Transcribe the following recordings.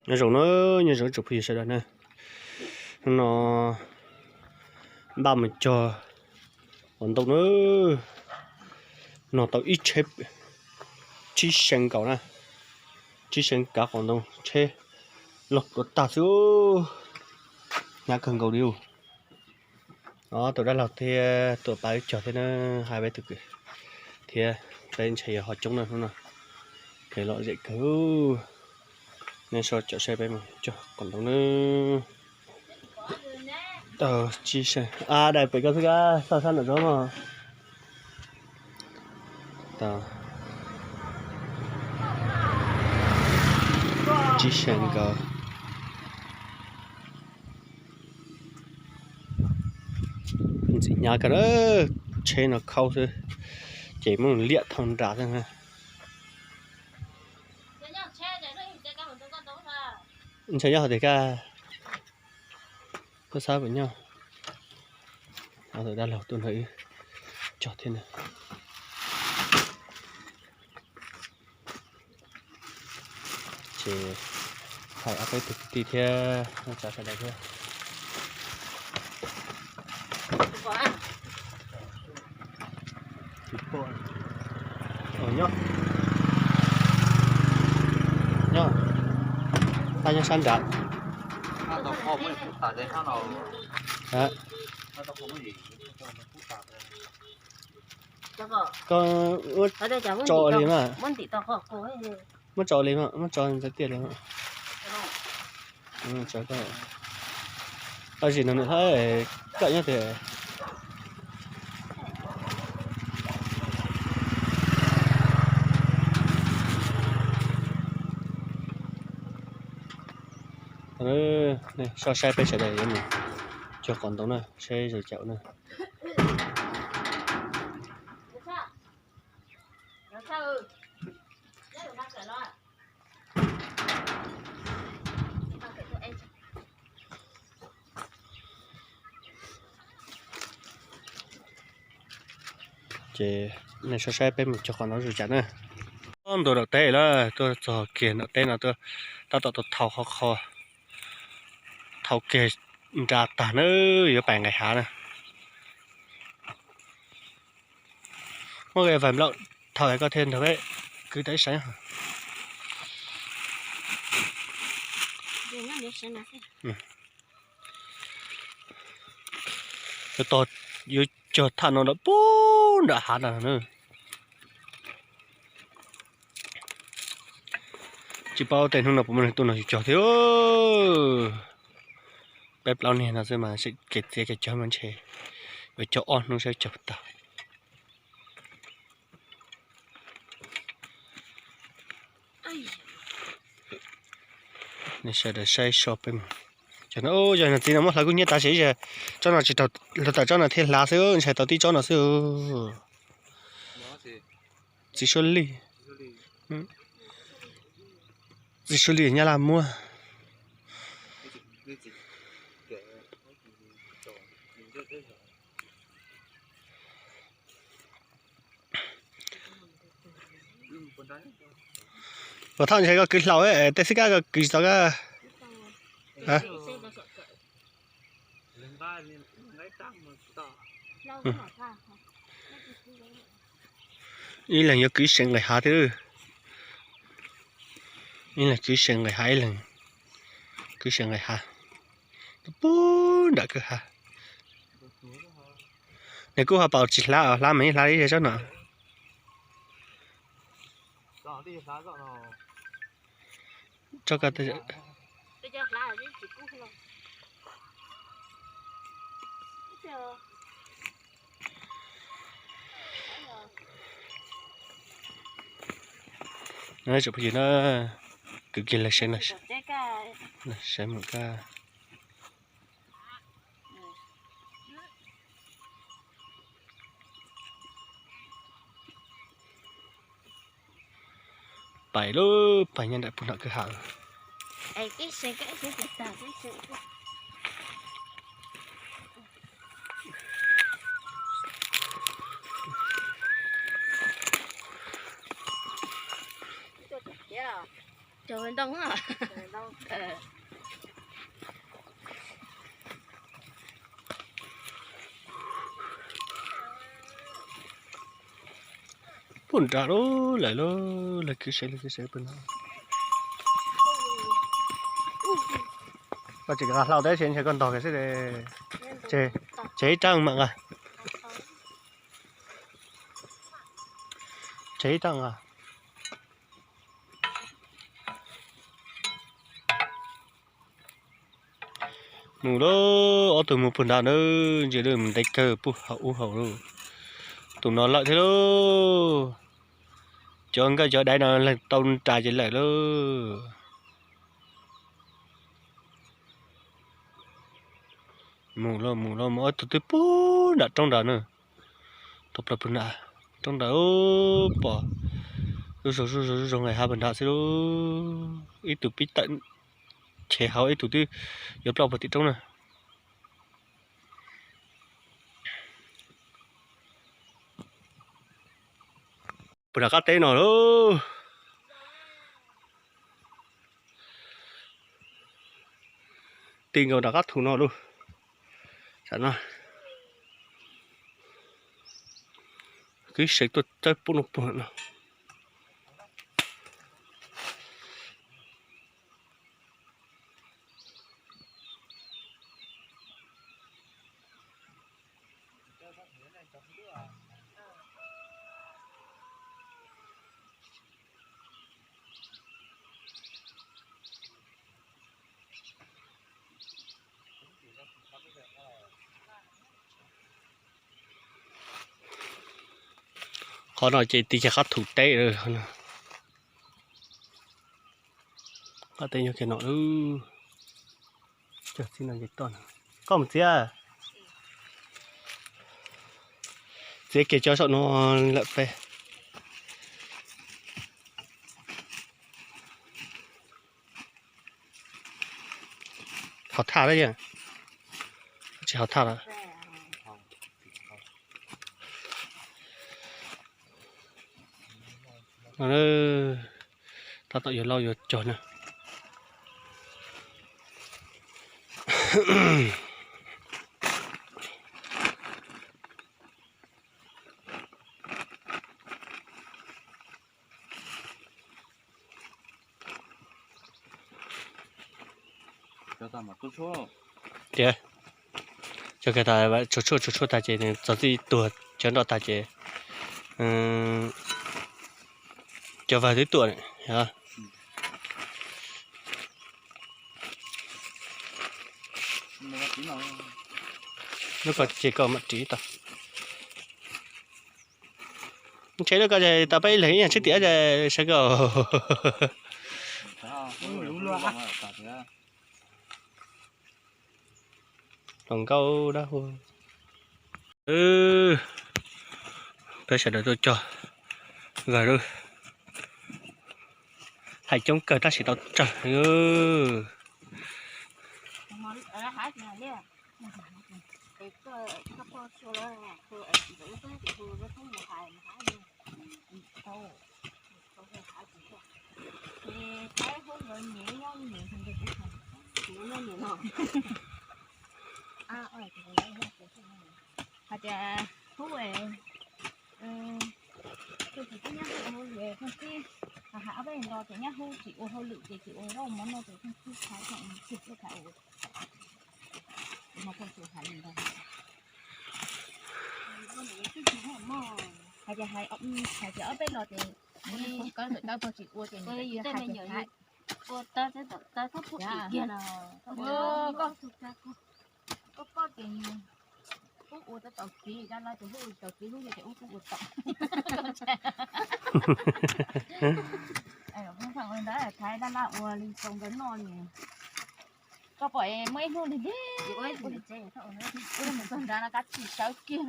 Nyob zoo na, nyob zoo tsoom phooj ywg sawv daws na. Hnub no npaj mus cog qos ntoo na. No tau ib tsheb tsib xees nkaus na, tsib xees kav qos ntoo, tsheb loj dua tag xwb, hnyav kawg nkaus li. Tus dab laug thiab tus pab wb cog thiab na, hais peb tus kwv thiab, peb ntshe yog ho coob na hnub no, phem lom zem kawg. Nej so caum saib peb mus cog qos ntoo na. Tau tsib xees, a, daim pem koj xwb kab, txog sab nram zos mog. Tau tsib xees nkaus. Ntxim hnyav kawg na, tsheb no khaub xwb ces muab liam thau nram xwb na. Ntshe nyob hauv tias kaj, koj xav puas nyob. Tus dab laug tuaj nrog wb cog thiab na. Ces thaij ob peb tug kwv tij thiab neej tsa sawv daws thiab. Nyob, nyob, nyob sab nrad. Koj muab tso li mas, muab tso li mas, muab tso ntawd tiag li mas. Tso koj, tsis no nws hab, koj nyob tiag. So saib peb sawv daws yuav mus cog qos ntoo na, saib zoo caum na. Ces nej so saib peb mus cog qos ntoo zoo cas na. Ob ntu nram teb lawm, tuaj txog kiag nram teb no tuaj, tab tom tau thau qhov qho, thau kiag nra tag na, yuav pais nqis hav na. Muab vais nplaum thau es koj thiaj nrog peb kwv tau ib sab. Yuav tog, yuav cog thaj no lawm puag nram hav na. Tsis paub tej hnub no puas muaj neeg tuaj nrog yus cog thiab. Peb plaub niag no xwb mas kev txiav kev cog mas ntshe yuav cog ob hnub saib cog puas tag. Nej sawv daws saib so peb mus. Yog no txiv no muab hlawv kub hnyiab tas sis, tsob no tsis raug, hlawv tawm tsob no thiaj hlav xwb, ntshai tau tib tsob no xwb. Txiv suab lij, txiv suab lij Nyab Laj muab. Puas thaum ntshai koj kwv hlau, tej xwb kab koj kwv tsis tau kab. Ib leeg yuav kwv seev nqis hav thiab. Ib leeg kwv seev nqis hav, ib leeg kwv seev nqis hav. Puag nram kwj hav. Nws kuj ho paus tsis hlav, hlav mas ib hlav ib tsob no. Tsob ko no, tsoom phooj ywg na, kwv kiag lawv seev, seev mus kab. Pais lub pais nyob nram puag nram kwj ha. Cog ntoo, cog ntoo. Puag nram lawm lauj, lawv kwv sev, lawv kwv sev puag nram. Koj tsis nqa hlau teb se ntshe koj ntog kiag xwb. Tseg ib rab mam nqa. Tseg ib rab nqa. Mus lauj, ob tug mus puag nrad na, ntsia lawm mus ntev kawg puag hauv ub hauv lauj. Tus no lawm thiab lauj. Cov nkawj cov daiv no leeg tau nra ces lawm lauj. Mus lauj, mus lauj, mus ob tug twb puag nram roob nrad na. Tau plaws puag nram roob nrad pom zuj zus zuj zus zuj zus nqaim hav puag nrad xwb lauj. Ib tug pib tawm chev hauv, ib tug twb yuav ploj puag tim roob na. Puag nram qab teb no lauj. Ti nkaus nram qab thu no lauj. Tam no kwv sev tuaj txawb pub no puag no. Qhov no ces tig kiag qab thu teb lawm. Qab teb nyob kiag no. Cog txij no ces toj no. Koj mus txiav. Txiav kiag cov saum no lawm peb. Ho thaj lawm yog? Tsis ho thaj lawm. Tab tom yuav loj yuav cog na. Tias, cog kiag tas, tshuav tshuaj, tshuav tshuaj tag ces nws txog txij tuag cov nroj tag ces cov vag twb tuaj. Lub ko ces koj mam ris tau. Ntshe lub ko tas peb ib leeg ib nyuag tsib tiam sawv koj. Hluas nkauj dab hu. Peb sawv daws tuaj cog vag lawm. Hais coob kawg tab sis tau tsawg. Hais tias hu, tus txiv tub nyab hu ua hauj lwm, pheej txib, hais ob peb nto ces nyab hu tsis ua hauj lwm ces tsis ua zaub mov noj ces pheej txib thaiv, pheej txib thaiv ua. Hais tias, hais tias ob peb los ces koj tsis ua ces nws hais tias ua tawb txhab pub kim kiag los koj poj ces ub ua tau tau kiv, dab lab ces ub tau kiv, ub ces ub kuj ua tau. Ntawd thaiv dab lab ua li tau nkawd noj li. Koj pom muaj ib hnub nws lig lig, ua mus txog nrad no kav tsij sawv kiag.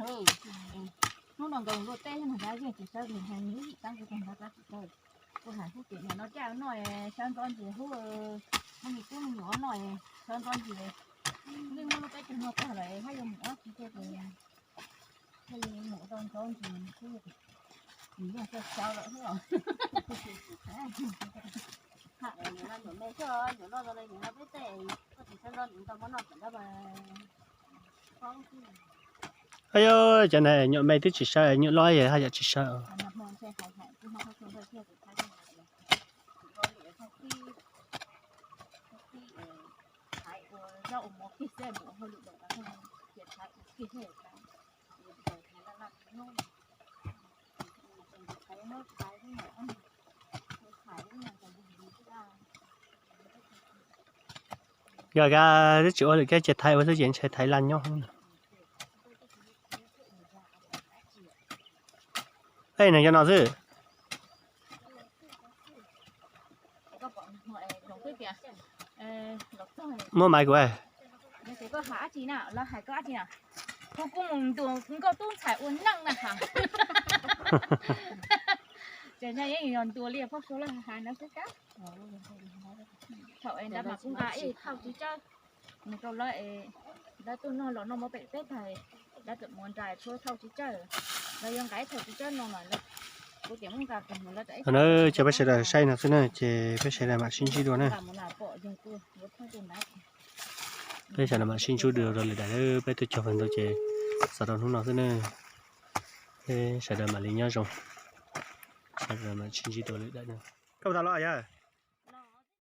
Hnub no nkaus luaj teb no kav tsij sawv, hais nws ib yim tab kuv txog nrad kav tsij sawv. Kuv hais hub tias nim no caj noj sawv ntxov ntsis, hub muaj me tub me nyuam noj sawv ntxov ntsis. Yeej muaj lub peb caug no tag lawm hab yuav mus ob tsis tej ces thiaj li mus tau ntxov ntsis xwb. Nws yeej sawv sawv lawm xwb os. Nyuam no nyuam me xwb, nyuam no zoo li nyuam no peb tej, koj tsis sawv ntxov ntsis tau muab noj tawm nrab mas. Yog cov na nyuam me twb tsis sawv, nyuam loj yog haj yam tsis sawv. Yog kab twb tsis ua lwm kiab ces thaiv ua xwb ces ntshai thaiv laj nyob. Ej, nws cov no xwb. Muab maiv kuv. Koj hais dab tsi na, lawv hais koj dab tsi na? Kuv kuj mus ntuas nkauj tub ntxhais ua neej na ha. Ces nyob yeej yog ntuas li phauj Suav lawv hais no xwb kab. Thaum es ntawd mas kuv nqa ib thauj tswv tsawb mus rau lawv, lawv tuaj noj los noj mov pem teb tag, lawv txawm mus nra tshuav thauj tswv tsawb, lawv yuav nqa ib thauj tswv tsawb no mas kuv tias muab nqa mus lawv txawm ib thauj. Ces peb sawv daws saib no xwb na, ces peb sawv daws mam sib ntsib dua na. Peb sawv daws mam sib ntsib dua rau lwm daim, peb tuaj cog fawm ntau ces xaus rau hnub no xwb na. Peb sawv daws mam li nyob zoo, sawv daws mam sib ntsib dua lwm daim na. Koj puas tau los yawg?